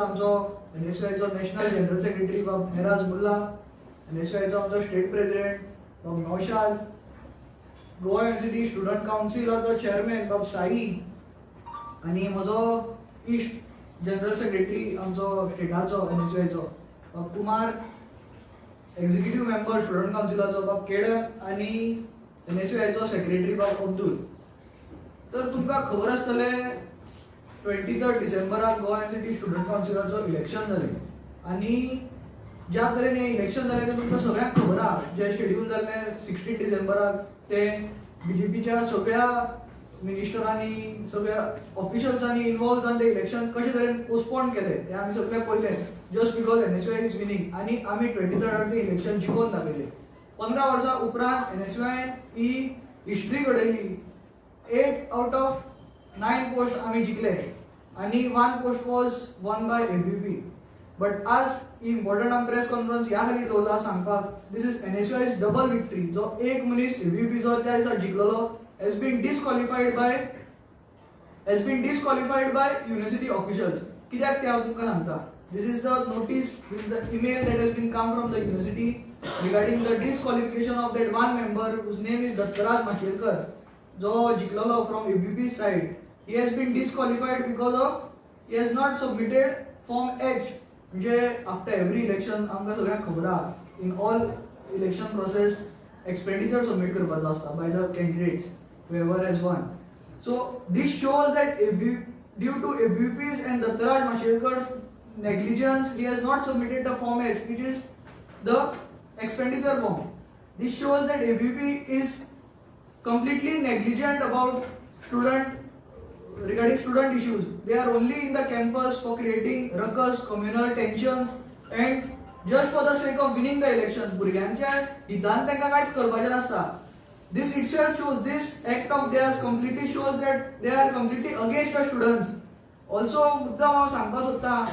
आमचो एनएसयूआयचो national general secretary बाब मेराज मुल्ला, एनएसयूआयचो आमचो स्टेट प्रेसिडेंट बाब नौशाद, गोवा युनिव्हर्सिटी स्टुडंट कावन्सिलाचो चेअरमॅन बाब साई आनी म्हजो इश्ट जनरल सेक्रेटरी आमचो स्टेटाचो एनएसयूआयचो बाब कुमार, एक्झिक्युटीव मेंबर स्टुडंट कावन्सिलाचो बाब केडन आनी एनएसयूआयचो सेक्रेटरी बाब अब्दुल. तर तुमकां खबर आसतलें, 23 डिसेंबराक गोवा युनिव्हर्सिटी स्टुडंट कावन्सिलाचो इलेक्शन जालें आनी ज्या तरेन हें इलेक्शन जालें तें तुमकां सगळ्यांक खबर आहा. जें शेड्यूल जाल्लें 16 डिसेंबराक, तें बीजेपीच्या सगळ्या मिनिस्टरांनी, सगळ्या ऑफिशियल्सांनी इन्वॉल्व जावन तें इलेक्शन कशे तरेन पोस्टपोन केलें तें आमी सगळें पळयलें, just because NSUI is winning. आनी आमी 23rd तें इलेक्शन जिखोवन दाखयलें. 15 वर्सां उपरांत एनएसयूआयन ही हिस्ट्री घडयली. 8 out of 9 post आमी जिखले आनी one post was won by ABVP. But आज ही इम्पॉर्टंट आमी प्रेस कॉन्फरन्स ह्या खातीर दवरला सांगपाक, this is NSUI's double victory. जो एक मनीस एबीव्हीपीचो त्या दिसा जिखलेलो has been disqualified by university officials. कित्याक तें हांव तुमकां सांगता. This is the notice, this is the email that has been come from the university regarding the disqualification of that one member whose name is Dattaraj Mashelkar, जो जिखलेलो from ABVP side. He has been disqualified because of he has not submitted Form H. म्हणजे after every election आमकां सगळ्यांक खबर आहा, in all election process expenditure submit करपाचो आसता by the candidates, whoever has won. So this shows that due to ABVP's and Dattaraj Mashelkar's negligence, he has not submitted the Form H, which is the expenditure form. This shows that ABVP is completely negligent about student regarding student issues. They are only in the campus for creating ruckus, communal tensions, and just for the sake of winning the elections. भुरग्यांच्या हितान तांकां कांयच करपाचें नासता. This itself shows, this act of theirs completely shows that they are completely against the students. Also, मुद्दाम हांव सांगपाक सोदता,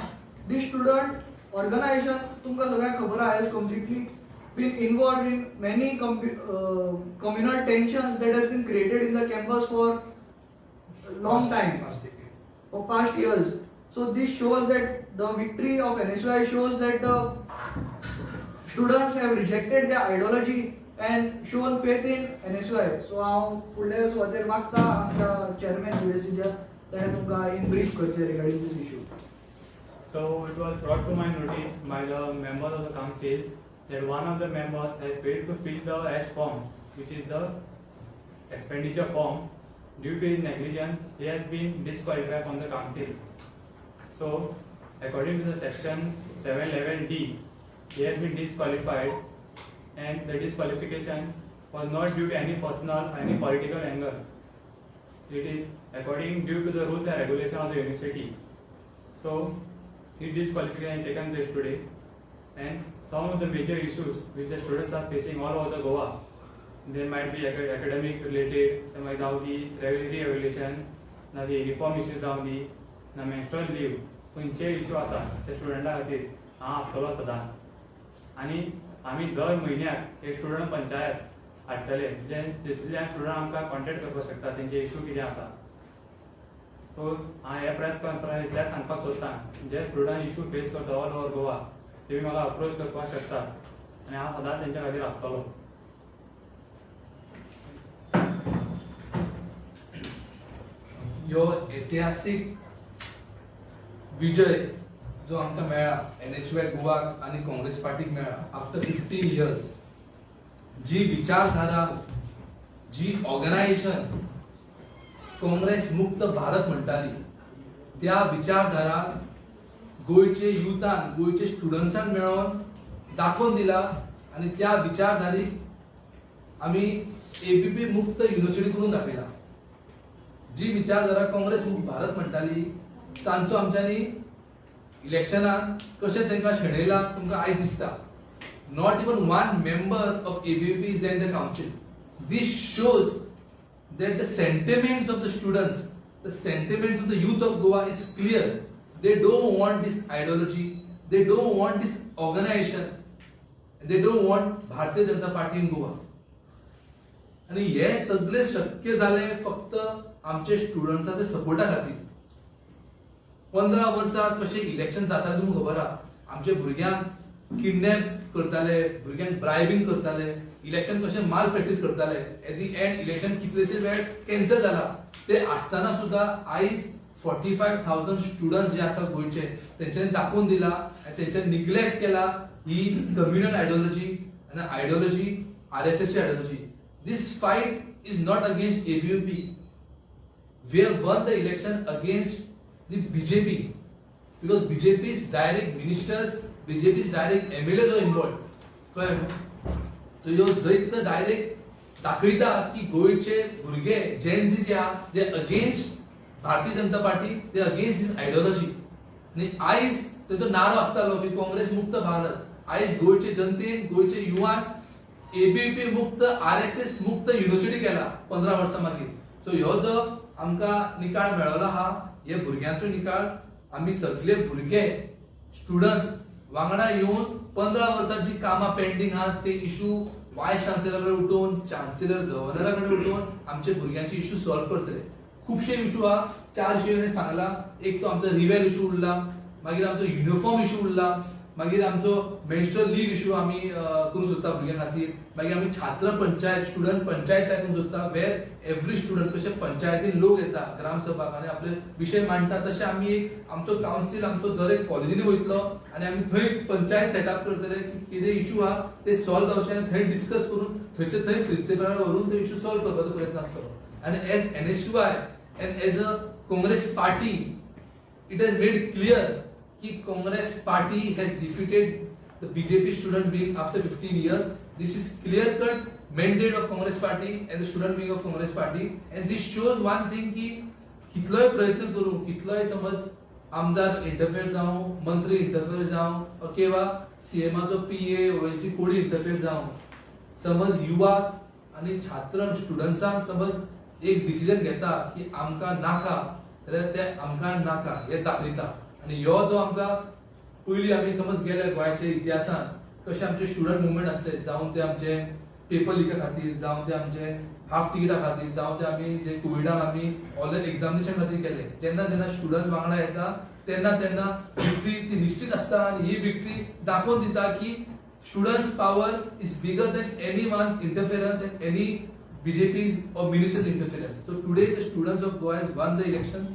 this student organization, तुमकां सगळ्यांक खबर आहा, has completely been involved in many communal tensions that has been created in the campus for long time, for past years. So this shows that the victory of NSUI shows that the students have rejected their ideology and shown faith in NSUI. So हांव फुडल्या सुवातेर मागता आमच्या chairman युएसीच्या, ताणें तुमकां in brief करचें regarding this issue. So it was brought to my notice by the members of the council that one of the members has failed to fill the H form, which is the expenditure form. Due to his negligence, he has been disqualified from the council. So, according to the section 711D, he has been disqualified, and the disqualification was not due to any personal, any political anger. It is according due to the rules and regulation of the university. So, his disqualification has taken place today, and some of the major issues which the students are facing all over the Goa, there might be academics related, there might जावं re-evaluation, ना ती reform issues जावं दी, ना menstrual leave, खंयचे issue आसा ते स्टुडंटा खातीर हांव आसतलो सदांच. आनी आमी दर म्हयन्याक एक स्टुडंट पंचायत हाडटले, जे जितूंतल्यान स्टुडंट आमकां कॉन्टेक्ट करपाक शकता, तेंचे इश्यू कितें आसा. सो हांव हे प्रेस कॉन्फरन्सींतल्यान सांगपाक सोदता, जे स्टुडंट इश्यू फेस करता ऑल ओवर गोवा, तेमी म्हाका अप्रोच करपाक शकतात आनी हांव सदांच तेंच्या खातीर आसतलो. ह्यो ऐतिहासीक विजय जो आमकां मेळ्ळा, एनएसयूआय गोवाक आनी काँग्रेस पार्टीक मेळ्ळा आफ्टर 15 इयर्स, जी विचारधारा, जी ऑर्गनायझेशन काँग्रेस मुक्त भारत म्हणटाली, त्या विचारधारा गोंयचे युथान, गोंयचे स्टुडंट्सान मेळोन दाखोवन दिला आनी त्या विचारधारीक आमी एबीव्हीपी मुक्त युनिव्हर्सिटी करून दाखयला. जी विचारधारा काँग्रेस मुक्त भारत म्हणटाली, तांचो आमच्यांनी इलेक्शनाक कशें तांकां शेणयला तुमकां आयज दिसता. Not even one member of ABVP is in the council. This shows that the sentiments of the students, the sentiments of the youth of Goa is clear. They don't want this ideology, they don't want this organization, they don't want Bharatiya Janata Party in Goa. आणि हे सगळे शक्य जाले फक्त आमचे स्टुडंट्साच्या सपोर्टा खातीर. 15 वर्सां कशें इलेक्शन जाता तुमकां खबर आहा. आमच्या भुरग्यांक किडनॅप करताले, भुरग्यांक ब्रायबींग करताले, इलेक्शन कशें माल प्रॅक्टीस करताले. एट the and election कितलेशे वेळ कॅन्सल जाला. ते आसतना सुद्दां आयज 45,000 स्टुडंट जे आसा गोंयचे, तेंच्यांनी दाखोवन दिला आनी तेंच्यांनी निग्लेक्ट केला ही कम्युनल आयडियोलॉजी आनी ideology, आरएसएसची ideology. This fight is not against ABVP. We have won the election against the BJP because BJP's direct ministers, BJP's direct MLAs were involved. कळ्ळें न्हू? तो ह्यो जैत डायरेक्ट दाखयता की गोंयचे भुरगे, जेनझी जे आहा, ते अगेन्स्ट भारतीय जनता पार्टी, ते अगेन्स्ट दीस आयडियोलॉजी. आनी आयज तेजो नारो आसतालो की काँग्रेस मुक्त भारत. आयज गोंयचे जनतेन, गोंयचे युवान एबीव्हीपी मुक्त, आरएसएस मुक्त युनिव्हर्सिटी केला 15 वर्सां मागीर. सो ह्यो जो आमकां निकाल मेळ्ळो आहा, हे भुरग्यांचो निकाल. आमी सगळे भुरगे, स्टुडंट्स वांगडा येवन 15 वर्सां जी कामां पेंडींग आहा ते इशू वायस चान्सलरा कडेन उठोवन, चान्सलर, गव्हर्नरा कडेन उठोवन आमचे भुरग्यांचे इशू सॉल्व करतले. खुबशे इशू आहा, चार इशू सांगला. एक तो आमचो रिवेल इशू उरला, मागीर आमचो युनिफॉर्म इशू उरला, मागीर आमचो मेन्स्ट्रुअल लीव इशू आमी करूंक सोदता भुरग्यां खातीर. मागीर आमी छात्र पंचायत, स्टुडंट पंचायत करूंक सोदता, वेर एवरी स्टुडंट, कशे पंचायतीन लोक येता ग्रामसभा आनी आपले विशय मांडटा, तशें आमी एक आमचो कावन्सील आमचो दर एक कॉलेजीनी वयतलो आनी आमी थंय पंचायत सेटअप करतले की कितें इशू आहा ते सॉल्व जावचे आनी थंय डिस्कस करून थंयचे थंय प्रिन्सिपला व्हरून ते इशू सॉल्व करपाचो प्रयत्न आसतलो. आनी as NSUI and as a Congress Party, it has made clear की Congress Party has defeated the BJP student wing after 15 years. This is clear cut mandate of Congress Party and the student wing of Congress Party. And this shows one thing की कितलोय प्रयत्न करूं, कितलोय समज आमदार interfere जावं, मंत्री interfere जावं किंवा सीएमाचो पीए, ओएसडी कोणी इंटरफेअर जावं, समज युवा आनी छात्र स्टुडंट्सांक समज एक डिसिजन घेता की आमकां नाका जाल्यार ते आमकां नाका हे दाखयता. आनी ह्यो जो आमकां पयलीं आमी समज गेले गोंयच्या इतिहासान कशे आमचे स्टुडंट मुवमेंट आसले, जावं ते आमचे पेपर लिका खातीर, जावं ते आमचे हाफ तिकीटा खातीर, जावं ते आमी जे कोविडान आमी ऑनलायन एक्झामिनेशन खातीर केले, जेन्ना जेन्ना स्टुडंट वांगडा येता तेन्ना तेन्ना विक्ट्री ती निश्चित आसता. आनी ही विक्ट्री दाखोवन दिता की students' power is bigger than anyone's interference and any BJP's or minister's interference. So today the students of Goa has won the elections,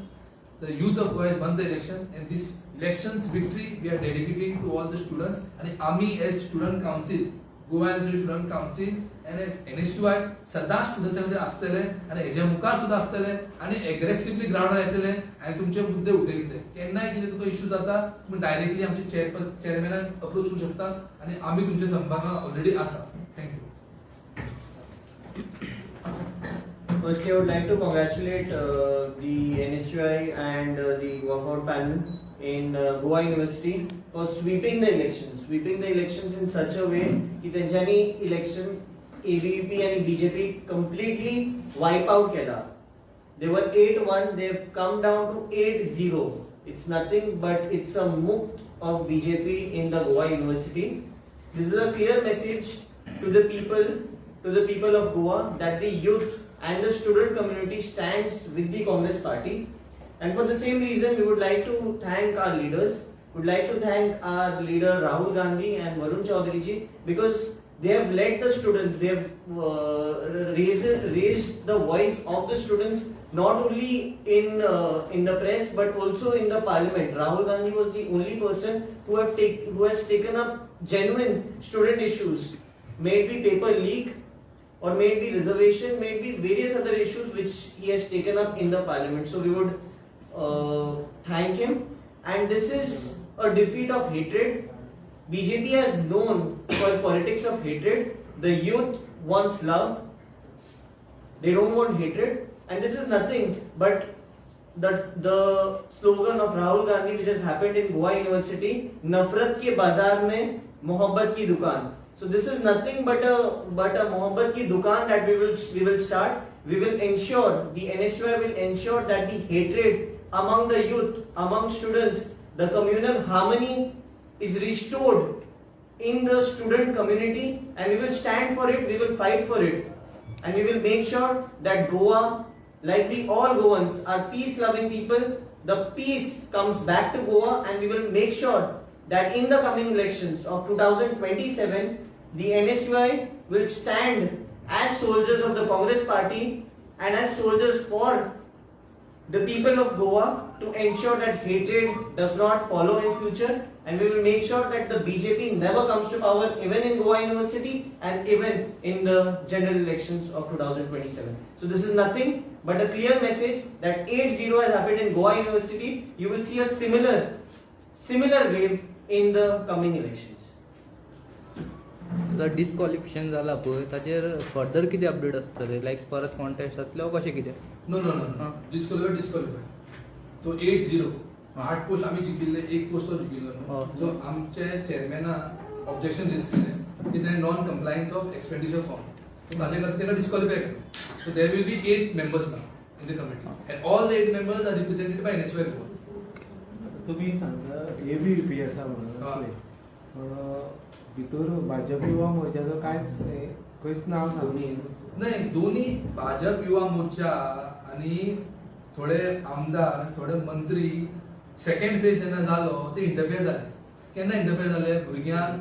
the youth of Goa has won the election, and this elections victory we are dedicating to all the students. And आमी as student council, Goa University Student Council and as NSUI सदांच स्टुडंट्सा खातीर आसतले आनी हेज्या मुखार सुद्दां आसतले आनी एग्रेसिवली ग्रावंडार येतले आनी तुमचे मुद्दे उठयतले. केन्नाय कितें तुका इश्यू जाता, तुमी डायरेक्टली आमचे चेअरमॅनाक अप्रोच करूं शकता आनी आमी तुमच्या संपर्कात ऑलरेडी आसा. Thank you. Firstly, I would like to congratulate the NSUI and the Goa panel in Goa University for sweeping the elections, sweeping the elections in such a way की त्यांच्यानी election ABVP आणि BJP completely wipe out केला. They were 8-1, they've come down to 8-0. It's nothing but it's a मुक्त of BJP in the Goa University. This is a clear message to the people of Goa that the youth and the student community stands with the Congress Party. And for the same reason, we would like to thank our leaders. We would like to thank our leader Rahul Gandhi and Varun Chaudhary ji because they have led the students. They have raised the voice of the students not only in the press but also in the parliament. Rahul Gandhi was the only person who has taken up genuine student issues, may it be paper leak or may it be reservation, may it be various other issues which he has taken up in the parliament. So we would thank him. And this is a defeat of hatred. BJP has known for politics of hatred. The youth wants love. They don't want hatred. And this is nothing but the slogan of Rahul Gandhi which has happened in Goa University, नफरत K बाजार में मोहब्बत की दुकान. So this is nothing but a मोहब्बत की दुकान that we will start. We will ensure, the NSUI will ensure that the hatred among the youth, among students, the communal harmony is restored in the student community, and we will stand for it, we will fight for it, and we will make sure that Goa, like we all Goans, are peace loving people. the peace comes back to Goa, and we will make sure that in the coming elections of 2027, the NSUI will stand as soldiers of the Congress party and as soldiers for the people of Goa to ensure that hatred does not follow in future, and we will make sure that the BJP never comes to power even in Goa University and even in the general elections of 2027. So this is nothing but a clear message that 8-0 has happened in Goa University. You will see a similar wave in the coming elections. आतां डिस्क्वॉलिफिकेशन जाला पळय ताचेर further कितें update आसतले लायक परत contest जातले वो कशें कितें? नो नो नो, हा. डिस्क्वॉलिफाय डिस्क्वॉलिफाय तो 8-0. आठ पोस्ट आमी जिखिल्ले, एक पोस्ट तो जिखिल्लो न्हू. हय. सो आमचे चेअरमॅनान ऑब्जेक्शन रेज केलें की ताणें non compliance of expenditure form, so ताजे खातीर ताका डिस्क्वॉलिफाय केलो. So there will be 8 members now in the committee and all the 8 members are represented by NSUI Goa. तुमी सांगता एबीव्हीपी आसा म्हणून हय. असले, पूण भितूर भाजप युवा मोर्चाचो कांयच खंयच नांव ना. नाही, दोन्ही भाजप युवा मोर्चा आणि थोडे आमदार आनी थोडे मंत्री सेकंड फेज जेन्ना जालो ते इंटरफेयर जाले. केन्ना इंटरफेयर जाले? भुरग्यांक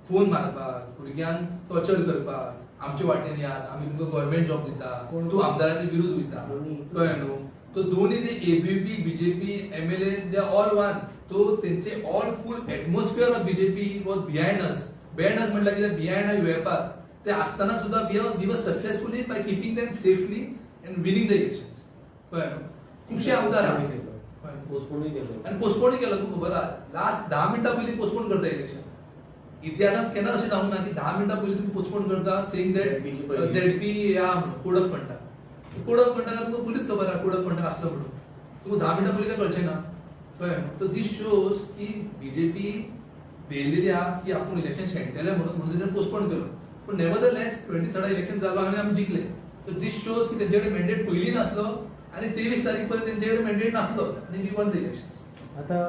फोन मारपाक, भुरग्यांक टॉर्चर करपाक, आमचे वाटेन यात, आमी तुमकां गव्हर्मेंट जॉब दिता, तूं आमदाराचे विरुद्ध वयता, कळ्ळें न्हू? सो दोन्ही ते ABVP, BJP, MLA, they are all one. So तेंचे all full atmosphere of BJP was behind us. Behind us म्हटल्यार कितें? Behind R UFR. ते आसतना सुद्दां we was successfully by keeping them safely and winning the elections. कळ्ळें न्हू? खुबशे आमदार आहा. कळ्ळें? पोस्टपोनूय केलो. आनी पोस्टपोन केलो, तुका खबर आहा, लास्ट 10 मिनटां पयलीं पोस्टपोन करता इलेक्शन. इतिहासात केन्ना अशें जावंक ना की 10 मिनटां पयलीं तुमी पोस्टपोन करता सेइंग that ZP ची पयलीं. झेडपी या code of conduct. Code of conduct तुमकां पयलींच खबर आहा कोड ऑफ कंडक्ट आसलो म्हणून, तुका 10 मिनटां पयलीं काय कळचें ना. कळ्ळें? सो दीस शोज की बीजेपी भियेल्ली आहा की आपूण इलेक्शन शेणटले म्हणून, म्हणून तेणें पोस्टपोन केलो. पूण नेवरदलेस 23 इलेक्शन जालो आनी आमी जिखले. सो दीस शोज की तेंचे कडेन मॅन्डेट पयलीं नासलो आनी 23 तारीख पर्यंत तेंचे कडेन मॅन्डेट नासलो आनी we won the elections. आतां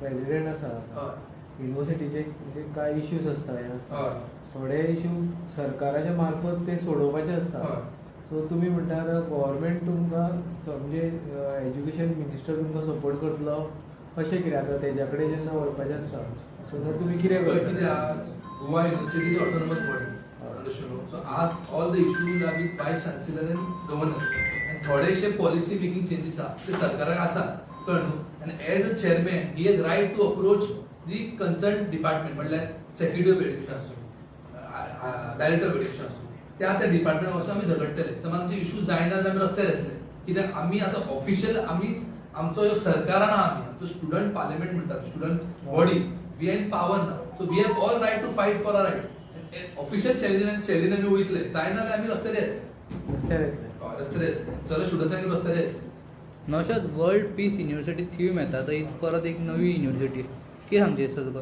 प्रेजिडेंट आसा, हय. युनिवर्सिटीचे म्हणजे कांय इश्यूज आसता, हे आसता, हय. थोडे इश्यू सरकाराच्या मार्फत ते सोडोवपाचे आसता. हय. सो तुमी म्हणटा आतां गव्हर्मेंट तुमकां म्हणजे एज्युकेशन मिनिस्टर तुमकां सपोर्ट करतलो अशें कितें आतां तेज्या कडेन जेन्ना व्हरपाचें आसता सो तुमी कितें पळय करता? कितें आहा, Goa University is autonomous body, understand? So आज all the issues are with vice chancellor and governor, आनी थोडेशे पॉलिसी मेकिंग चेंजीस आहा ते सरकाराक आसा, कळ्ळें न्हू? आनी as a chairman he has right to approach the concern department, म्हणल्यार सेक्रेटरी ऑफ एज्युकेशन आसूं, डायरेक्टर ऑफ एज्युकेशन आसूं, त्या त्या डिपार्टमेंट वचून आमी झगडटले. समज आमचे इश्यू जायना जाल्यार आमी रस्त्यार येतले, कित्याक आमी आतां ऑफिशियल आमी आमचो ह्यो सरकारान आहा, आमी आमचो स्टुडंट पार्लिमेंट म्हणटात, student body, we are in power ना, so we have all right to fight for our right. Official challenge challenge आमी वयतले, जायना जाल्यार आमी रस्त्यार येतले. रस्त्यार येतले. हय, रस्त्यार येतले, सगळे स्टुडंट्सांक रस्त्यार येतले. Naushad, world peace university theme येता, आतां ही परत एक नवी युनिवर्सिटी, कितें सांगचें दिसता तुका?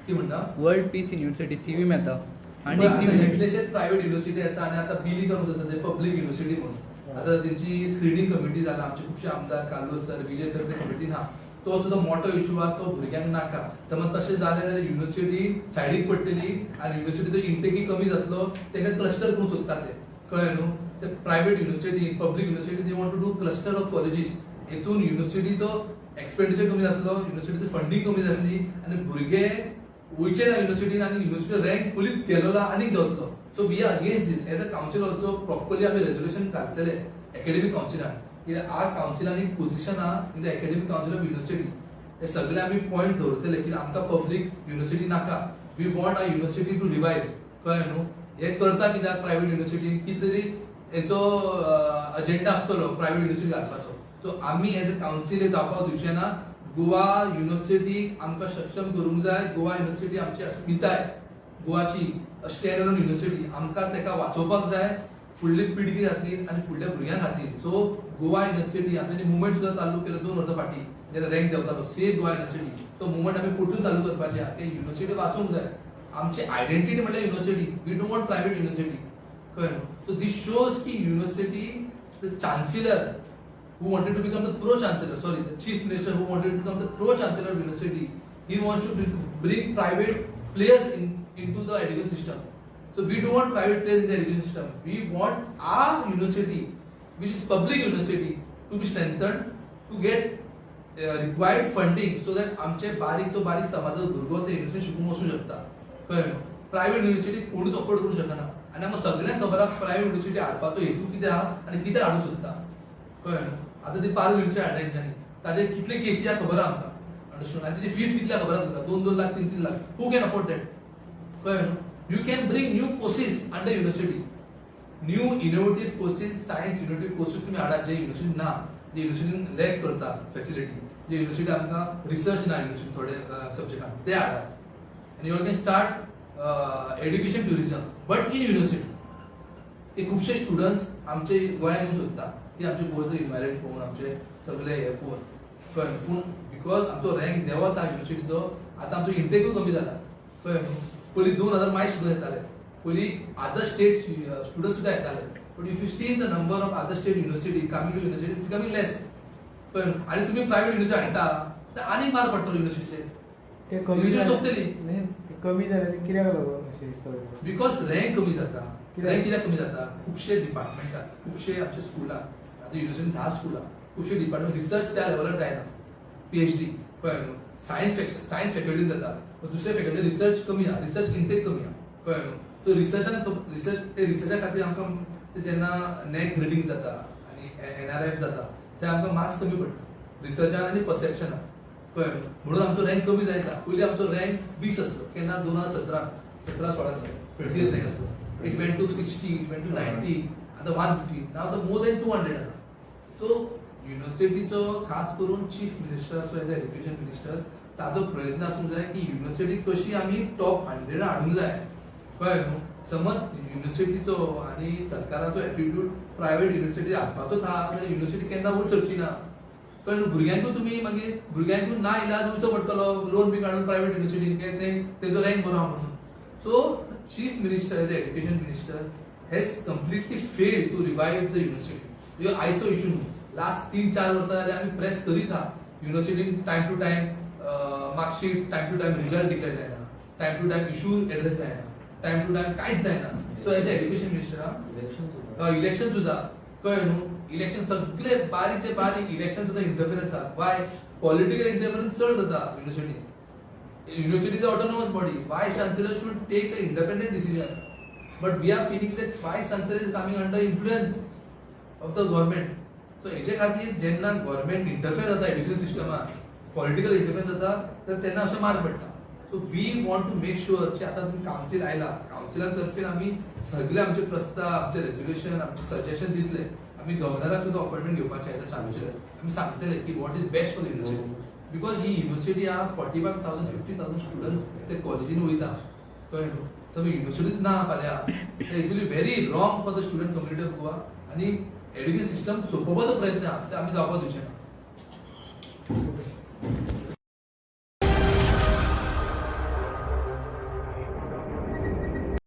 की म्हणटा? वर्ल्ड पीस युनिवर्सिटी थीम येता आनी एक आता न्यू कितलेशेच प्रायव्हेट युनिव्हर्सिटी येता आनी आतां बिली करूंक जाता ते पब्लीक युनिव्हर्सिटी म्हणून. आतां तेंची स्क्रिनींग कमिटी जाला, आमचे खुबशे आमदार कार्लोस सर, विजय सर ते कमिटीन आहा. तो सुद्दां मोठो इशू आहा, तो भुरग्यांक नाका. समज तशें जालें जाल्यार युनिव्हर्सिटी सायडीक पडटली आनी युनिव्हर्सिटीचो इंटेकय कमी जातलो. तेका क्लस्टर करूंक सोदता ते, कळ्ळें न्हू? ते private university, public university, they want to do cluster of colleges. हेतून युनिव्हर्सिटीचो एक्सपेंडिचर कमी जातलो, युनिव्हर्सिटीचो फंडींग कमी जातली आनी भुरगे वयचे ना युनिव्हर्सिटीन आनी युनिव्हर्सिटी रँक पयलींच गेलोला आनीक देंवतलो. So we are against this as a council also. Properly आमी रेजोल्युशन घालतले एकेडमिक कावन्सिलान, कित्याक आ कावन्सिलान एक पोझिशन आहा in the academic council of university. हे सगळे आमी पॉयंट दवरतले की आमकां पब्लीक युनिव्हर्सिटी नाका, we want our university to revive. कळ्ळें न्हू? हे करता कित्याक प्रायव्हेट युनिव्हर्सिटी? कितें तरी हेचो अजेंडा आसतलो प्रायव्हेट युनिव्हर्सिटी घालपाचो. सो आमी एज अ कावन्सील हे जावपाक दिवचे ना. गोवा युनिव्हर्सिटीक आमकां सक्षम करूंक जाय. गोवा युनिव्हर्सिटी आमची अस्मिताय, गोवाची स्टँड अलोन युनिव्हर्सिटी, आमकां ताका वाचोवपाक जाय फुडली पिळगी खातीर आनी फुडल्या भुरग्यां खातीर. सो गोवा युनिव्हर्सिटी आमच्यांनी मुवमेंट सुद्दां चालू केलो 2 वर्सां फाटीं, जेन्ना रँक देंवतालो, सेव्ह गोवा युनिव्हर्सिटी. तो मुवमेंट आमी परतून चालू करपाचें आहा. ते युनिव्हर्सिटी वाचोवंक जाय. आमची आयडेंटिटी म्हळ्यार university. We don't want private university, कळ्ळें? सो दीस शोज की university, the chancellor who wanted to become the pro chancellor, sorry, the chief minister who wanted to become the pro chancellor of university, he wants to bring private players into the education system. So we don't want private players in the education system. We want our university, which is public university, to be strengthened, to get required funding so that आमचे बारीक तो बारीक समाजाचो भुरगो ते university शिकूंक वचूंक शकता. कळ्ळें न्हू? प्रायवेट युनिवर्सिटी कोणूच अफोर्ड करूंक शकना आनी आमकां सगळ्यांक खबर आहा प्रायवेट युनिवर्सिटी हाडपाचो हेतू कितें आहा आनी कित्याक हाडूंक सोदता. कळ्ळें न्हू? आतां ती पारूल युनिवर्सिटी हाडल्या तेंच्यांनी, ताजे कितले केसी आहा खबर आहा आमकां. अंडरस्टूड? आनी तेजी फीस कितली आहा खबर आहा तुमकां? 2-2 lakh, 3-3 lakh. Who can afford that? कळ्ळें न्हू? You can bring new courses under university, new innovative courses, science innovative courses तुम्ही हाडा जे युनिवर्सिटी ना, जे युनिवर्सिटीन लॅक करता फॅसिलिटी, जे युनिवर्सिटी आमकां रिसर्च ना युनिवर्सिटी थोडे सब्जेक्टान, ते हाडात आनी you can start education tourism, but in university. ते खुबशे स्टुडंट्स आमचे गोंयांत येवंक सोदता की आमचे गोंयचो इन्वायरमेंट पळोवन, आमचे सगळे हे पळोवन. कळ्ळें? पूण because आमचो रँक देंवता युनिवर्सिटीचो, आतां आमचो इंटेकूय कमी जाला. कळ्ळें न्हू? पयलीं 2000 मायज स्टुडंट येताले, पयलीं अदर स्टेट स्टुडंट सुद्दां येताले, but if you see the number of other state university coming to university becoming less. कळ्ळें न्हू? आनी तुमी प्रायवेट युनिवर्सिटी हाडटा तर आनीक मार पडटलो युनिवर्सिटीचेर. ते कमी युनिवर्सिटी जाले. सोंपतली. न्ही, ते कमी जाले ते कित्याक लागून अशें दिसता तुमकां? Because rank कमी जाता. कित्याक? रँक कित्याक कमी जाता? खुबशे डिपार्टमेंटात, खुबशे आमचे स्कुलां, आतां युनिवर्सिटीन 10 स्कुलां, खुबशे डिपार्टमेंट रिसर्च त्या लेवलार जायना. पीएचडी, कळ्ळें न्हू? सायन्स सायन्स फॅकल्टीन जाता, पण दुसऱ्या फॅकल्टी रिसर्च कमी आहा, रिसर्च इंटेक कमी आहा. कळ्ळें न्हू? सो रिसर्चान रिसर्च ते रिसर्चा खातीर आमकां ते जेन्ना नॅक ग्रेडींग जाता आनी एनआरएफ जाता ते आमकां मार्क्स कमी पडटा रिसर्चान आनी परसेप्शनान. कळ्ळें न्हू? म्हणून आमचो रँक कमी जायता. पयलीं आमचो रँक 20 आसलो केन्ना, 2017, 17, 16, 20 रँक आसलो. It went to 60, it went to 90, आतां 150, now the more than 200 आसा. सो युनिवर्सिटीचो खास करून चीफ मिनिस्टर असो एज एज्युकेशन मिनिस्टर ताजो प्रयत्न आसूंक जाय की युनिवर्सिटी कशी आमी टॉप 100 हाडूंक जाय. कळ्ळें न्हू? समज युनिवर्सिटीचो आनी सरकाराचो एटिट्यूड प्रायवेट युनिवर्सिटी हाडपाचोच आहा जाल्यार युनिवर्सिटी केन्ना वयर सरची ना. कळ्ळें न्हू? भुरग्यांकूय तुमी मागीर भुरग्यांकूय ना इलाज वचचो पडटलो लोन बी काडून प्रायवेट युनिवर्सिटीन, ते तेजो रँक बरो आहा म्हणून. So chief minister as education minister has completely fail to revive the university. ह्यो आयचो इशू न्हू, लास्ट 3-4 वर्सां जाल्यार आमी प्रेस करीत आहा. युनिवर्सिटीन time to time marksheet, time to time result declare जायना, time to time issue address जायना, टायम टू टायम कांयच जायना. So as a education minister, election सुद्दां, कळ्ळें न्हू, इलेक्शन सगळे बारीक ते बारीक इलेक्शन सुद्दां इंटरफिरन्स आहा. वाय पॉलिटिकल इंटरफिरन्स चड जाता युनिवर्सिटीन? University is autonomous body. Vice chancellor should take an independent decision, but we are feeling that vice chancellor is coming under influence of the government. So हेजे खातीर जेन्ना government interfere जाता education सिस्टमान, political interfere जाता, तर तेन्ना अशें मार पडटा. So we want to make sure की आतां तुमी कावन्सील आयला, कावन्सिला तर्फेन आमी सगळे आमचे प्रस्ताव, आमचे रेजोल्युशन, आमचे सजेशन दितले. आमी गव्हर्नराक सुद्दां अपॉइंटमेंट घेवपाचे एज अ चान्सलर. आमी सांगतले की what is best for the university, because he university आहा, 45,000, 50,000 students ते कॉलेजीन वयता. कळ्ळें न्हू? समज युनिवर्सिटीत ना फाल्यां, it will be very wrong for the student community of Goa आनी एड्युकेशन सिस्टम सोंपोवपाचो प्रयत्न आहा, ते आमी जावपाक दिवचे ना.